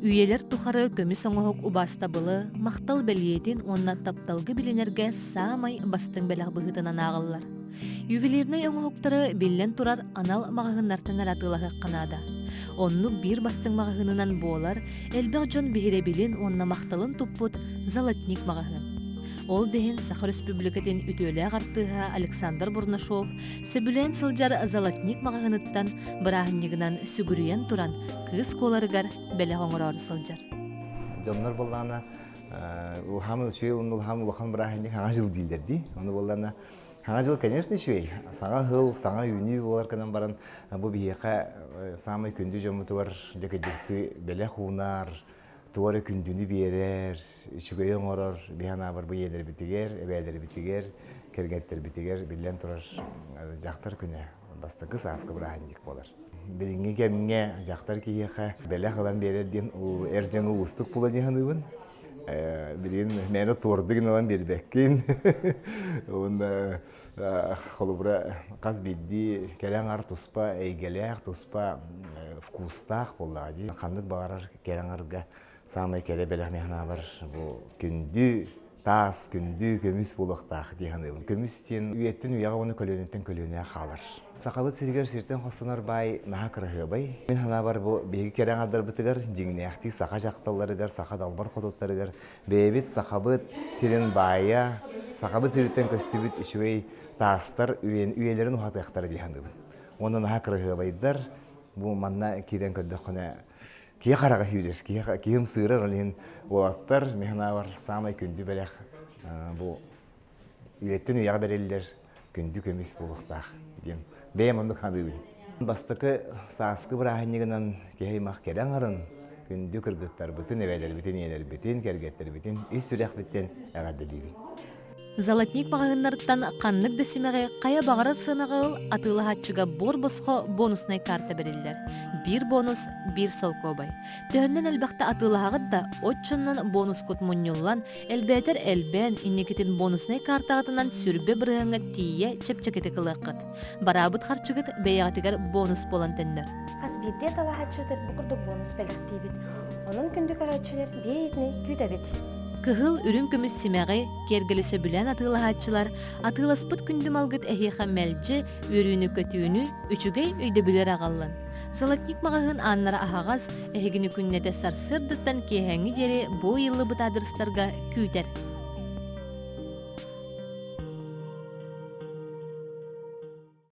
Үйэлэр тухары көмүс оҥоһук убаастабылы, махтал бэлиэтин уонна тапталга билинэргэ саамай бастыҥ бэлэх быһыытынан ааҕыллар. Ювелирнай оҥоһуктары биллэн турар анал маҕаһыыннартан эрэ атыылаһыахха наада. Оннук биир бастыҥ маҕаһыынынан буолар элбэх дьон биһирэбилин уонна махталын туппут «Золотник» маҕаһыын. Ол да иһин Саха Өрөспүүбүлүкэтин үтүөлээх артыыһа Александр Бурнашов сөбүлээн сылдьар «Золотник» маҕаһыыныттан бырааһынньыгынан сүгүрүйэн туран кыыс куоларыгар бэлэх оҥороору сылдьар. Дьоннор буоллаҕына улахан үчүгэй уонна улахан улахан бырааһынньык саҥа жыл дииллэр дии. Ону буоллаҕына саҥа жыл, конечно, үчүгэй. Саҥа сыл, саҥа үүнүү буолар гынан баран бу биһиэхэ саамай күндү дьоммутугар дьэкэдьиктыы бэлэх уунар, тугу эрэ күндүнү биэрэр, үчүгэйи оҥорор биһи анаабар бу ийэлэрбитигэр, эбээлэрбитигэр, кэргэттэрбитигэр биллэн турар дьахтар күнэ бастакы сааскы бырааһынньык буолар. Билиҥҥи кэмҥэ дьахтар киһиэхэ бэлэх ылан биэрэр диэн эр дьоҥҥо уустук буола дии саныыбын. Билигин мээнэ туордук ылан биэрбэккин. Уонна холобура хас биирдии кэрэ аҥар туспа эйгэлээх, туспа вкустаах буоллаҕа дии. Ханнык баҕарар кэрэ аҥарга саамай кэрэ бэлэх мин санаабар бу күндү таас, күндү көмүс буолуохтаах дии саныыбын. Көмүс диэн үйэттэн үйэҕэ уонна көлүөнэттэн көлүөнэҕэ хаалар. Сахабыт сиригэр сиртэн хостонор баай наһаа кыраһыабай. Мин санаабар бу биһиги кэрэ аҥардарбытыгар дьиҥнээхтии саха дьахталларыгар, саха далбар хотуттарыгар бэйэбит сахабыт сирин баайа, сахабыт сириттэн көстүбүт үчүгэй таастар үйэлэрин уһатыахтара дии саныыбын. Уонна наһаа кыраһыабайдар. Бу манна киирэн көрдөххүнэ киһи хараҕа сүүрэр, киһи киһим сыырар, ол иһин уолаттар, мин санаабар, саамай күндү бэлэх бу үйэттэн үйэҕэ бэриллэр күндү көмүс буолуохтаах диэн бэйэм оннук саныыбын. Бастакы сааскы бырааһынньыгынан киһи аймах кэрэ аҥарын, күндү кыргыттарбытын, эбээлэрбитин, ийэлэрбитин, кэргэттэрбитин ис сүрэхпиттэн эҕэрдэлиибин. Золотник маҕаһыыннарыттан ханнык да симэҕи хайа баҕарар сыанаҕа ыл атыылаһааччыга буор-босхо бонуснай карта бэриллэр. Биир бонус – биир солкуобай. Төһөннөн элбэхтэ атыылаһаҕыт да, оччоннон бонускут мунньуллан, элбээтэр элбээн, инникитин бонуснай картаҕытынан сүрбэ бырыһыаҥҥа тиийэ чэпчэкитик ылыаххыт. Бараабыт харчыгыт бэйэҕитигэр бонус буолан төннөр. Хас биирдии аталаһааччыбытыгар бу курдук бонус бэлэхтиибит. Онон күндү көрөөччүлэр биэ иитини күүтэбит. Кыһыл, үрүҥ көмүс симэҕи, киэргэли сөбүлээн атыылаһааччылар, атыыласпыт күндү малгыт эһиэхэ мэлдьи үөрүүнү-көтүүнү, үчүгэй өйдөбүлү эрэ аҕаллын. Золотник маҕаһыын ааннара аһаҕас, эһигини күннэтэ сарсыардаттан киэһээҥҥи диэри бу ыйыллыбыт аадырыстарга күүтэр.